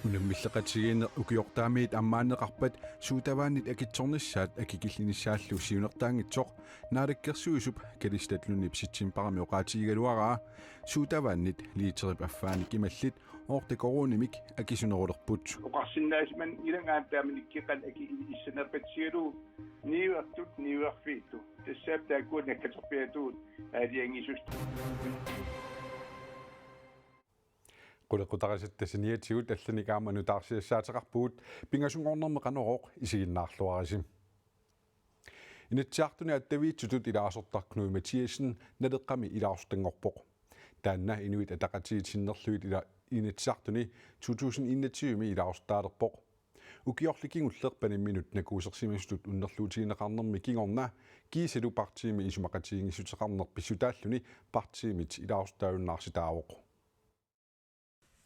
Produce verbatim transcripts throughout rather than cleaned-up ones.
Unammilleqatigiinneq ukiortaamiit ammaanneqarpat suutavaannit akitsornissaat akikillinissaallu siunertaanngitsoq Naalakkersuisup Kalistat Lundip septembarimi oqaatigigaluaraa. Suutavaannit liiterip affaanik imallit otte koruunimik akisunerulerput. Oqarsinnaasimanngilanga aamma taamanikkut qanoq akiliissanerpatigalugu niuertut niuerfiittut. Tassaavoq taakkua nakkaterpiaatugut aalajangiissuseq. Qulequtarisatta saniatigut allanik aamma nutaarsiassaateqarpugut, pingasunngornermi Qanorooq isiginnaarluarisi. Inatsisartuni attaviitsutut ilaasortaq Knud Mathiassen Naleqqami ilaasortanngorpoq. Taanna Inuit Ataqatigiit sinnerlugit ila-, Inatsisartuni to tusind enogtyve-mi ilaasortaalerpoq. Ukiorli kingulleq panimminut nakuusersimasutut unnerluutigineqarnermi kingorna kiisalu partiimi isumaqatigiinngissutaasarneq pissutaalluni partiimit ilaasortaajunnaarsimasoq.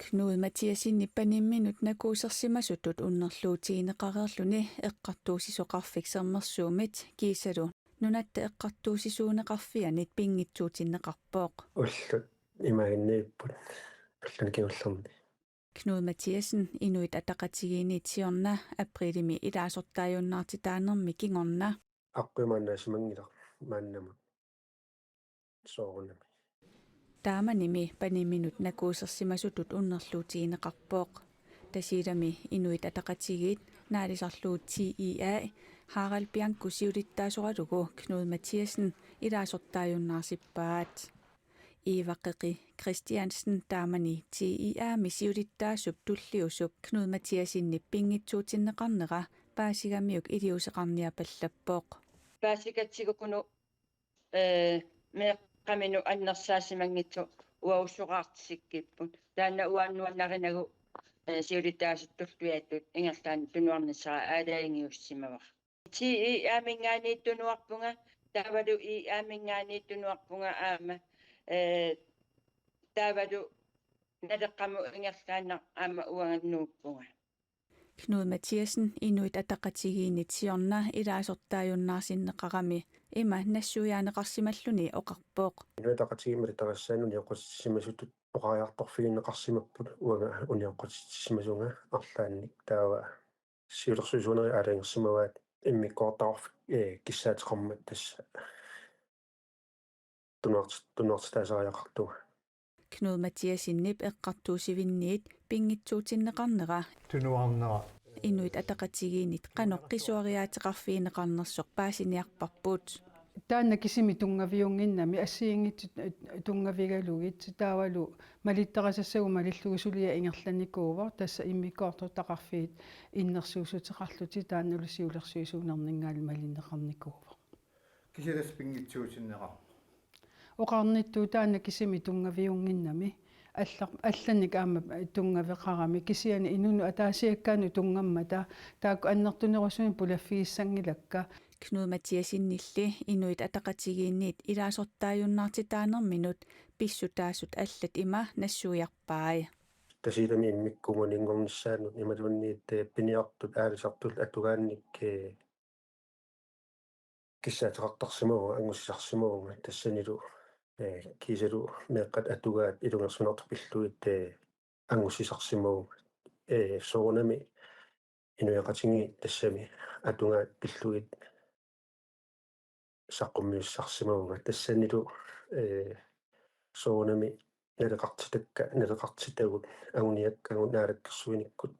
Knud Mathiassenip panimminut nakuusersimasutut unnerluutigineqareerluni Eqqartuussisoqarfik Sermersuumit kiisalu Nunatta Eqqartuussisuuneqarfianit pinngitsuutinneqarpoq. Ullut imaaginniipput ulluni kingullerni. Knud Mathiassen Inuit Ataqatigiinniit siorna aprilimi ilaasortaajunnaartitaanermi kingorna. Aqqumaannaasimanngilaq maannamut soorunami. Taamanimi panimminut nakuusersimasutut unnerluutigineqarpoq. Tasiilami Inuit Ataqatigiit naalisarlugu T E A Harald Bianco siulittaasoralugu Knud Mathiassen ilaasortaajunnaarsippaa. Eva Qeqe Christiansen taamani T E A-mi siulittaasup tulliusup Knud Mathiassenip pinngitsuutinneqarnera paasigamiuk iliuuseqarniapallappoq. Paasikatsigu Knud, eh, meeqqaminut annersaasimanngitsoq uagusoqartisikkipput. Taanna uanga nuannarinagu, eh, siulittaasutut tulliatut ingerlaannaq tunuarnissara aalajangiussimavara. T E A-minngaanniit tunuarpunga, taavalu E A-minngaanniit tunuarpunga aamma, eh, taavalu Naleqqamut ingerlaannaq aamma uanga nuuppunga. Knud Mathiassen Inuit Ataqatigiinniit siorna ilaasortaajunnaarsinneqarami ima nassuiaaneqarsimalluni oqarpoq. Inuit Ataqatigiit malittarissaanut unioqqutissimasutut oqariartorfigineqarsimapput uanga unioqqutissimasunga arlaannik taava siulersuisuunerit aalajangersimavaat immikkoortoqarfik, eh, kissaateqarmat tassa tunuart-, tunuartitaasariaqartunga. Knud Mathiassenip eqqartuussivinniit pinngitsuutinneqarnera tunuarnera. Inuit Ataqatigiinnit qanoq qisuariaateqarfigineqarnersoq paasiniarparput. Taanna kisimi tunngaviunnginnami assigiinngitsut, eh, tunngavigalugit taavalu malittarisassagut malillugu suliaq ingerlannikuuvoq, tassa immikkoortortaqarfiit innersuussuteqarlutik taannalu siulersuisuunerninngaanniit malinneqarnikuuvoq. Kisianni pinngitsuutinneqarpoq. Oqarnittut taanna kisimi tunngaviunnginnami. Alla-, allanik aamma tunngaveqarami. Kisianni inunnut ataasiakkaanut tunngammata taakku annertunerusumik pulaffigissanngilakka. Knud Mathiassennilli Inuit Ataqatigiinniit ilaasortaajunnaartitaanerminut pissutaasut allat ima nassuiarpai. Tasiilami immikkuuninngornissaannut imaluunniit, eh, piniartut aalisartut atugaannik, eh, kissaateqartarsimavunga, angussisarsimavunga tassanilu, eh, kiisalu meeqqat atugaat ilungersunartut pillugit, eh, angussisarsimavunga. Eh, soorunami inuiaqatigiit tassami atugaat pillugit saqqummiussisarsimavunga tassanilu, eh, soorunami naleqartitakka, naleqartitagut anguniakkagut naalakkersuinikkut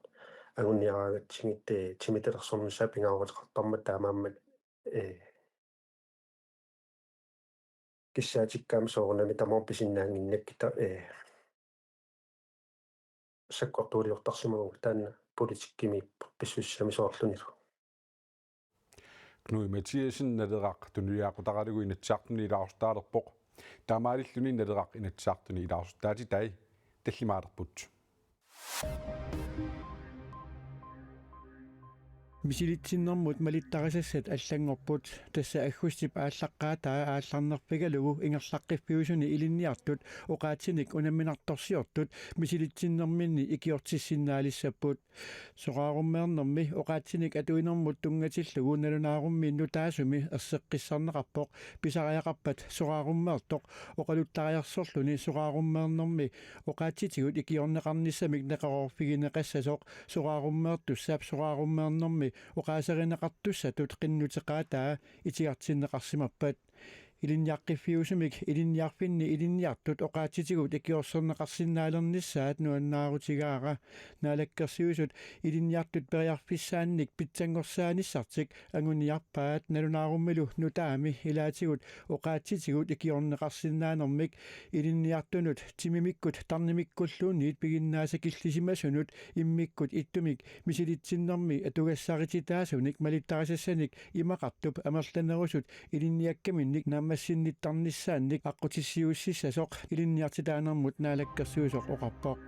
anguniaraagatsigit, eh, timitalersornissaa pingaaruteqartarmat taamaammat, eh, kissaatikkaama soorunami tamarmik pisinnaannginnakkit, eh, sakkortuuliortarsimavunga taanna politikkimiippoq pissusissamisoorlunilu. Knud Mathiassen Naleraq tunuliaqutaralugu Inatsisartuni ilaasortaalerpoq. Taamaalilluni Naleraq Inatsisartuni ilaasortaatitai tallimaalerput. Misilitsinnermut malittarisassat allanngorput, tassa aggustip aallaqqaataa aallarnerfigalugu ingerlaqqiffiusuni ilinniartut oqaatsinik unamminartorsiortut misilitsinnerminni ikiortissinnaalissapput. Soraarummeernermi oqaatsinik atuinermut tunngatillugu nalunaarummi nutaasumi erseqqissarneqarpoq pisariaqarpat soraarummeertoq oqaluttariarsorluni soraarummeernermi oqaatsitigut ikiorneqarnissamik neqeroorfigineqassasoq. Soraarummeertussap soraarummeernermi oqaaserineqartussatut qinnuteqaataa itigartinneqarsimappat. Ilinniaqqiffiusumik ilinniarfinni ilinniartut oqaatsitigut ikiorserneqarsinnaalereernissaat nuannaarutigaara. Naalakkersuisut ilinniartut periarfissaannik pitsanngorsaanissatik anguniarpaat, nalunaarummilu nutaami ilaatigut oqaatsitigut ikiorneqarsinnaanermik. Ilinniartunut timimikkut tarnimikkulluunniit piginnaasakillisimasunut immikkut ittumik misilitsinnermi atugassarititaasunik malittarisassanik imaqartup amerlanerusut ilinniakkaminnik naammassinnittarnissaannik aqqutissiuussissasoq ilinniartitaanermut naalakkersuisoq oqarpoq.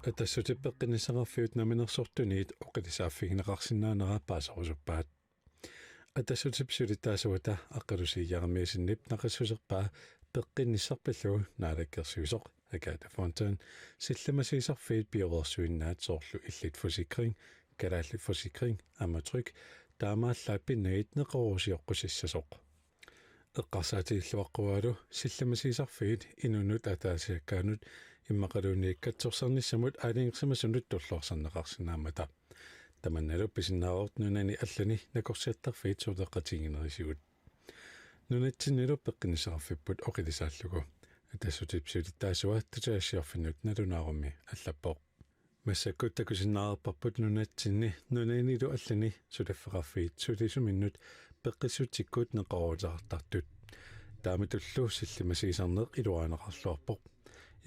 Atassutip peqqinnissaqarfiup namminersortuniit oqilisaaffigineqarsinnaanera paaserusuppaat. Atassutip siulittaasuata Aqqalusi Jeremiassenip naqissuserpaa peqqinnissaq pillugu naalakkersuisoq Agathe Fontain sillimasiisarfiit pioreersuinnaat, soorlu Illit Forsikring, Kalaallit Forsikring aamma Tryg taamaallaat pinnagit neqeroorusioqqusissasoq. Eqqarsaatigilluaqquaralu sillimasiisarfiit inunnut ataasiakkaanut immaqaluunniit katsorsarnissamut aalajangersimasunut tulluarsarneqarsinnaammata. Tamannalu pisinnaavoq nunani allani nakorsiattarfiit suleqatigiinnerisigut. Nunatsinnilu peqqinnissaqarfipput oqilisaallugu. Atassutip siulittaasua tutisassiorfinnut nalunaarummi allappoq. Massakkut takusinnaareerparput nunatsinni nunanilu allani suliffeqarfiit sulisuminnut peqqissutsikkut neqerooruteqartartut. Taamatullu sillimasiisarneq iluarineqarluarpoq.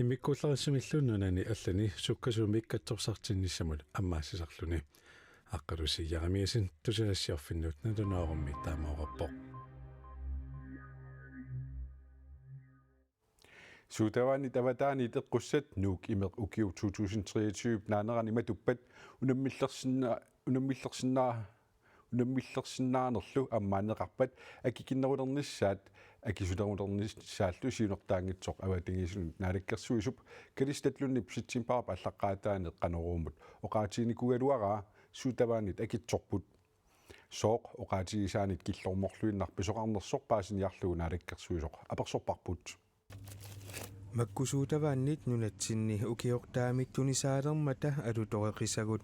Immikkuullarissumillu nunani allani sukkasuumik katsorsartinnissamut ammaassisarluni. Aqqalusi Jeremiassen tutisassiorfinnut nalunaarummi taama oqarpoq. Sodavandit avataaniit eqqussat Nuuk Imeq ukiup to tusind treogtyve naanerani matuppat unammillersinna-, unammillersinna-, unammillersinnaanerlu ammaanneqarpat akikinnerulernissaat akisunerulernissaallu siunertaanngitsoq avatangiisinut naalakkersuisup Kalistat Lundip septembarip aallaqqaataani Qanoruumut oqaatiginikuugaluaraa sodavandit akitsorput. Sooq oqaatigisaanit killormorluinnaq pisoqarnersoq paasiniarlugu naalakkersuisoq apersorparput. Makku sodavandit nunatsinni ukiortaamit tunisaalermata alutoreqisagut.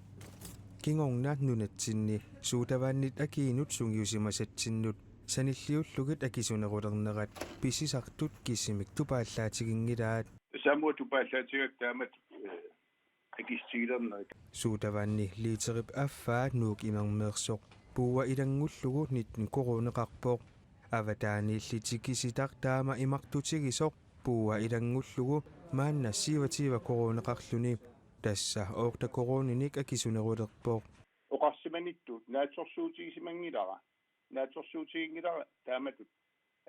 Kingorna nunatsinni sodavandit akiinut sungiusimasatsinnut sanilliullugit akisunerulernerat pisisartut kisimik tupaallaatiginngilaat. Samuat tupaallaatigak taamatut, eh, akissutigilernerit. Sodavandi liiterip affaa Nuuk Imermeersoq puua ilanngullugu nitten koruuneqarpoq. Avataaniilli tikisitaq taama imartutigisoq puua ilanngullugu maanna syvogtyve koruuneqarluni. Tassa otte koruuninik akisunerulerpoq. Oqarsimanittut naatsorsuutigisimanngilara. Naatsorsuutiginngilara taamatut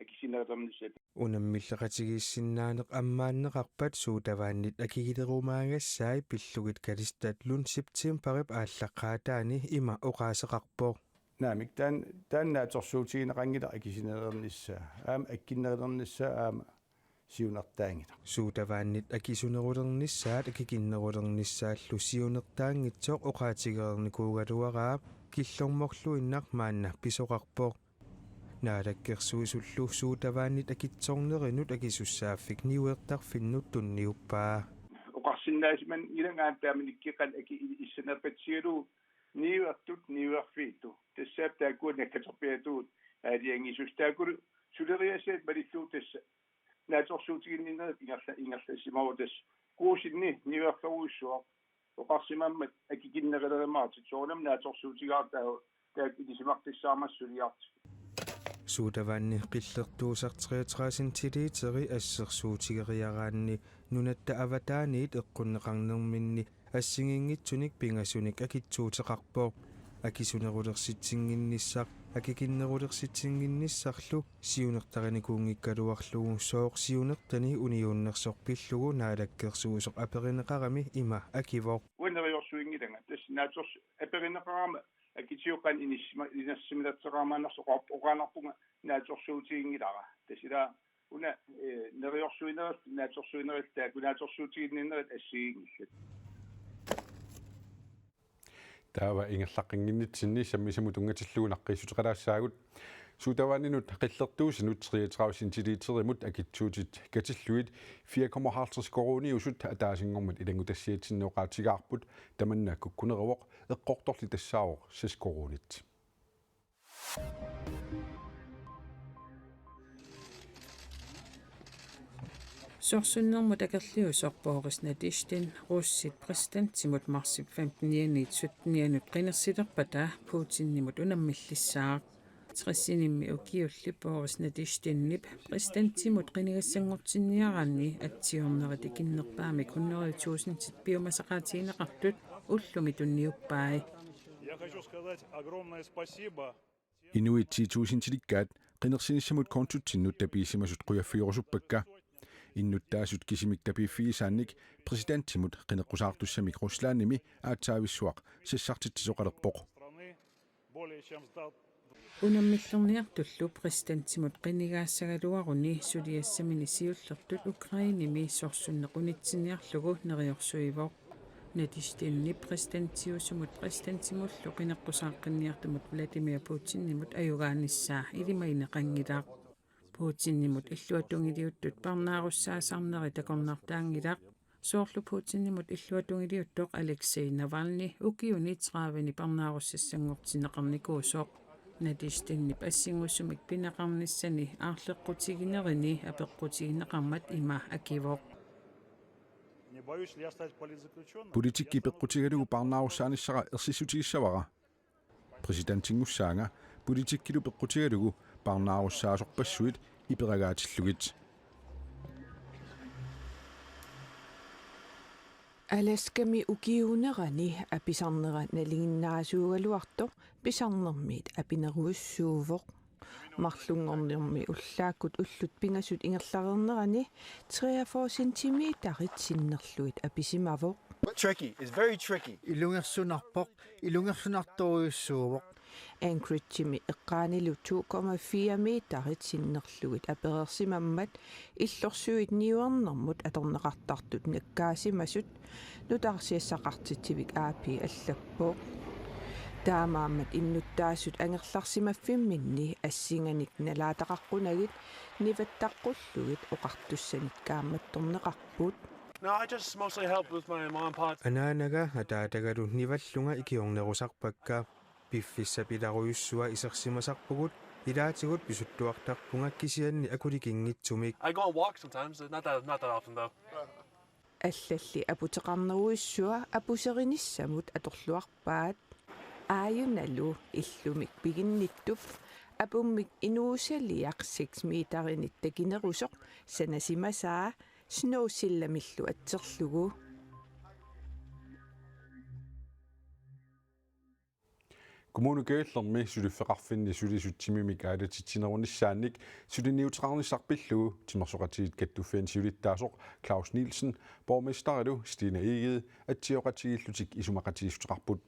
akisunerulernissaat. Unammilleqatigiissinnaaneq ammaanneqarpat sodavandit akigilerumaagassaat pillugit Kalistat Lund septembarip aallaqqaataani ima oqaaseqarpoq. Naamik, taan-, taanna naatsorsuutigineqanngilaq akisunerulernissaa. Aamma akkinnerulernissaa aamma siunertaanngilaq. Sodavandit akisunerulernissaat akikinnerulernissaallu siunertaanngitsoq oqaatigereernikuugaluaraa killormorluinnaq maanna pisoqarpoq. Naalakkersuisullu sodavandit akitsornerinut akisussaaffik niuertarfinnut tunniuppaa. Oqarsinnaasimanngilanga taamanikkut qanoq aki-, issanerpatsigalugu niuertut niuerfiittut. Tassaap taakkua nakkaterpiaatugut aalajangiisussat taakkulu suleriasaat malillugu tassa naatsorsuutiginninnerit ingerla-, ingerlassimavoq tassa. Kuusinni niuerfeerujussuaq oqarsimammat akikinnerulerumaartut soorunami naatsorsuutigaartaavoq taakku ilisimaqqissaarmata suliartut. Sodavandi qillertuusaq treogtredive centiliteri assersuutigeriaraanni nunatta avataaniit eqqunneqarnerminni assigiinngitsunik pingasunik akitsuuteqarpoq. Akisunerulersitsinnginnissaq akikinnerulersitsinnginnissarlu siunertarinikuunngikkaluarlugu sooq siunertani uniuunnersoq pillugu naalakkersuisoq aperineqarami ima akivoq. Uanga neriorsuinngilanga tassa Naatsorsu-, aperineqarama akitioqqanik inissima-, inersimalerteqaramaannarsoq oqarp-, oqaannarpunga naatsorsuutiginngilara. Tassa ila una, eh, neriorsuinerit, naatsorsuinerit, taakku naatsorsuutiginninnerit assigiinngillat. Taava ingerlaqqannginnitsinni sammisamut tunngatillugu naqqiissuteqalaassaagut. Sodavandinut qillertuusinut treogtredive centiliterimut akitsuutit katillugit fire komma halvtreds koruuniusut ataasinngormat ilanngutassiatsinni oqaatigaarput, tamanna kukkuneruvoq, eqqortorli tassaavoq seks koruunit. Sorsunnermut akerliusoq Boris Nadezhdin russit præsidentimut marsip femtenianiit syttenianut qinersilerpata Putinimut unammillissaaq. Tressinimmi ukiulli Boris Nadezhdinip præsidentimut qinigassanngortinniaraanni atsiornerit ikinnerpaamik hundrede tusindit piumasaqaatigineqartut ullumi tunniuppai. Я хочу сказать огромное спасибо. Inuit ti tusindilikkaat qinersinissamut kontotsinnut tapiissimasut qujaffigerusuppakka. Innuttaasut kisimik tapiiffigisaannik præsidentimut qineqqusaartussamik Ruslandimi aatsaavissuaq sassartitsisoqalerpoq. Unammillerniartullu præsidentimut qinigaassagaluaruni suliassamini siullertut Ukrainemi sorsunneq unitsinniarlugu neriorsuivoq. Nadezhdinip præsidentiusumut præsidentimullu qineqqusaaqqinniartumut Vladimir Putinimut ajugaanissaa ilimagineqanngilaq. Putinimut illuatungiliuttut parnaarussaassarneri takornartaanngilaq. Soorlu Putinimut illuatungiliuttoq Alexei Navalny ukiuni tredivini parnaarussassanngortinneqarnikuusoq. Nadezhdinip assingussumik pineqarnissani aarleqqutiginerini apeqqutigineqarmat ima akivoq. Не боюсь ли я стать политзаключённым? Politikki peqqutigalugu parnaarussaanissara ersissutigissavara. Præsidentinngussaanga politikkilu peqqutigalugu parnaarussaasorpassuit iperagaatillugit. Alaskami ukiuunerani apisarnera nalinginnaasuugaluartoq pisarnermiit apinerujussuuvoq. Marlunngornermi ullaakkut ullut pingasut ingerlareernerani treogfyrre centimeterit sinnerlugit apisimavoq. Tricky. It's very tricky. Ilungersunarpoq, ilungersunartorujussuuvoq. Anchorageimi eqqaanilu to komma fire meterit sinnerlugit apereersimammat illorsuit niuernermut atorneqartartut nakkaasimasut nutaarsiassaqartitsivik A P allappoq. Taamaammat innuttaasut angerlarsimaffimminni assinganik nalaataqaqqunagit nivattaqqullugit oqartussanik kaammattorneqarput. No, I just mostly help with my mom and pop. Anaanaga ataatagalu nivallunga ikiornerusarpakka. Piffissap pilarujussua isersimasarpugut, ilaatigut pisuttuartarpunga kisianni akulikinngitsumik. I go on walks sometimes, not that, not that often though. Allalli aputeqarnerujussua apuserinissamut atorluarpaat. Aajunalu illumik piginnittup apummik inuusaliaq seks meterinik takinerusoq sanasimasaa Snow Sillamillu atserlugu. Kommune Kujallermi suliffeqarfinni sulisut timimik aalatitsinerunissaannik suliniuteqarnissaq pillugu Timersoqatigiit Kattuffianni siulittaasoq Claus Nielsen borgmesterilu Stine Egede atsioqatigiillutik isumaqatigiissuteqarput.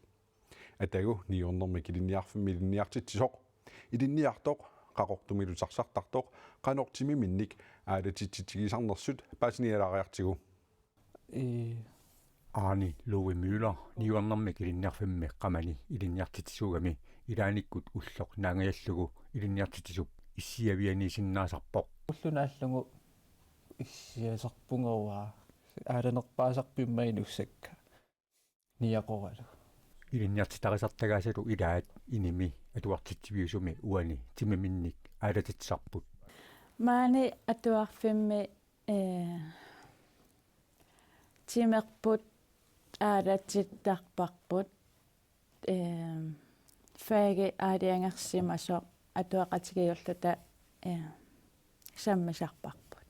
Atagu niuernermik ilinniarfimmi ilinniartitsisoq, ilinniartoq, Qaqortumilu tarsartartoq qanoq timiminnik aalatitsitigisarnersut paasinialaariartigu. Ee. Arne Love Møller niuernermik ilinniarfimmi qamani ilinniartitsisuugami ilaanikkut ulloq naangajallugu ilinniartitsisup issiavianiisinnaasarpoq. Ulloq naallugu issiasarpunga uanga aalanerpaasarput immaqa inussakka niaqoralu. Ilinniartitarisartagaasalu ilaat inimi atuartitsiviusumi uani timiminnik aalatitsisarput. Maani atuarfimmi, ee, timerput aalatittarparput, ee, fagi aalajangersimasoq atuaqatigiilluta, ee, sammisarparput.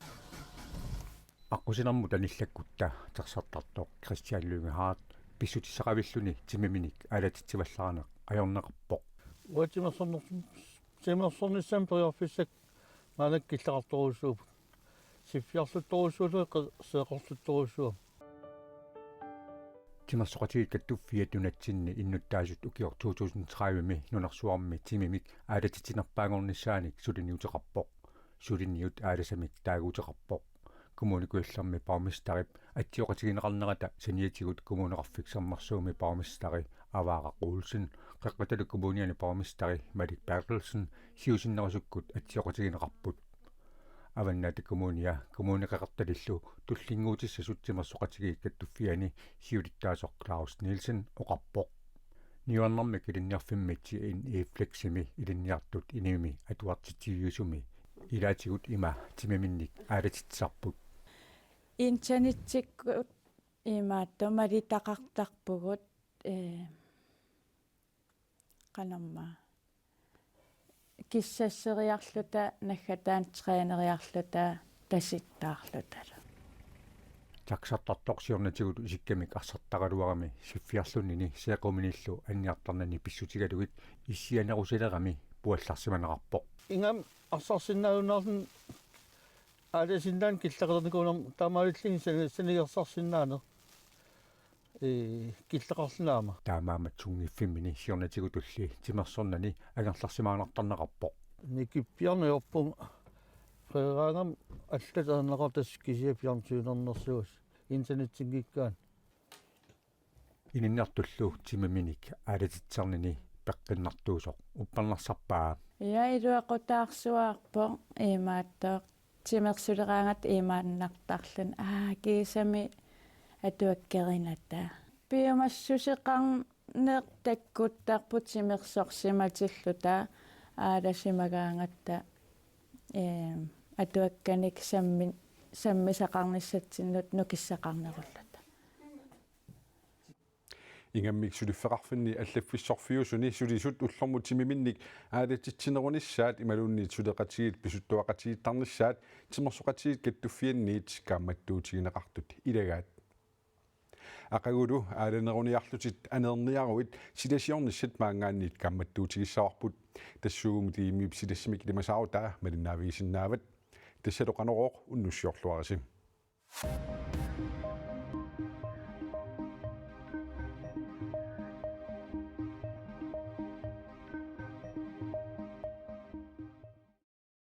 Aqqusinermut anillakkutta tarsartartoq Christian Lynge Hardt pissutissaqavilluni timiminik aalatitsivallaarneq ajorneqarpoq. Uanga timersorner-, timersornissamut periarfissakka maannakkut killeqartorujussuupput. Siffiarluttorujussuullugit qe-, seeqorluttorujussuupput. Timersoqatigiit Kattuffiat nunatsinni innuttaasut ukioq to tusind tredive-mi nunarsuarmi timimik aalatitsinerpaanngornissaanik suliniuteqarpoq. Suliniut aalasamik taaguuteqarpoq. Kommune Kujallermi borgmesterip atsioqatigineqarnerata saniatigut Kommuneqarfik Sermersuumi borgmesteri Avaara Olsen, Qeqqata Kommune-ani borgmesteri Malik Berthelsen siusinnerusukkut atsioqatigineqarput. Avannaata Kommunia Kommune Qeqertalillu tullinnguutissasut Timersoqatigiit Kattuffianni siulittaasoq Claus Nielsen oqarpoq. Niuernermik ilinniarfimmi T N E Fleximi ilinniartut inimi atuartitsiviusumi ilaatigut ima timiminnik aalatitsisarput. Internettikkut imaattoq malitaqartarpugut, ee, qanormaa, kissasseriarluta, naggataani træneriarluta, tasittaarlutalu. Taxartartoq siornatigut isikkamik arsartaraluarami siffiarlunnini seeqquminillu anniartarnani pissutigalugit issianerusilerami puallarsimaneqarpoq. Ingammik arsarsinnaajunnaarluni aalasinnaanera killeqalernikuunerma taamaalilluni sani-, sanigersarsinnaaneq, ee, killeqarluni aamma. Taamaammat sunngiffimmini siornatigutulli timersornani angerlarsimaannartarneqarpoq. Nikippiarneq ajorpunga, fredaagami allatut ajornaqaaq, tassa kisiat fjernsynernersuusoq internettinngikkaanni. Ilinniartullu timiminik aalatitsisarnini peqqinnartuusoq uppernarsarpaa. Ja, iluaqutaarsuarpoq imaattoq timersuleraangatta imaannartarluni, aa, kiisami atuakkerinata. Piumassuseqarneq takkuttarpoq timersorsimatilluta aalasimagaangatta, ee, atuakkanik sammi-, sammisaqarnissatsinnut nukissaqarnerulluta. Ingammik suliffeqarfinni allaffissorfiusuni sulisut ullormut timiminnik aalatitsinerunissaat imaluunniit suleqatigiit pisuttuaqatigiittarnissaat Timersoqatigiit Kattuffianniit kaammattuutigineqartut ilagaat. Aqagulu aalaneruniarlutit aneerniaruit silasiornissat maanngaanniit kaammattuutigissavarput. Tassuugumi T M-ip silassamik ilimasaarutaa malinnaavigisinnaavat. Tassalu Qanorooq, unnussiorluarisi.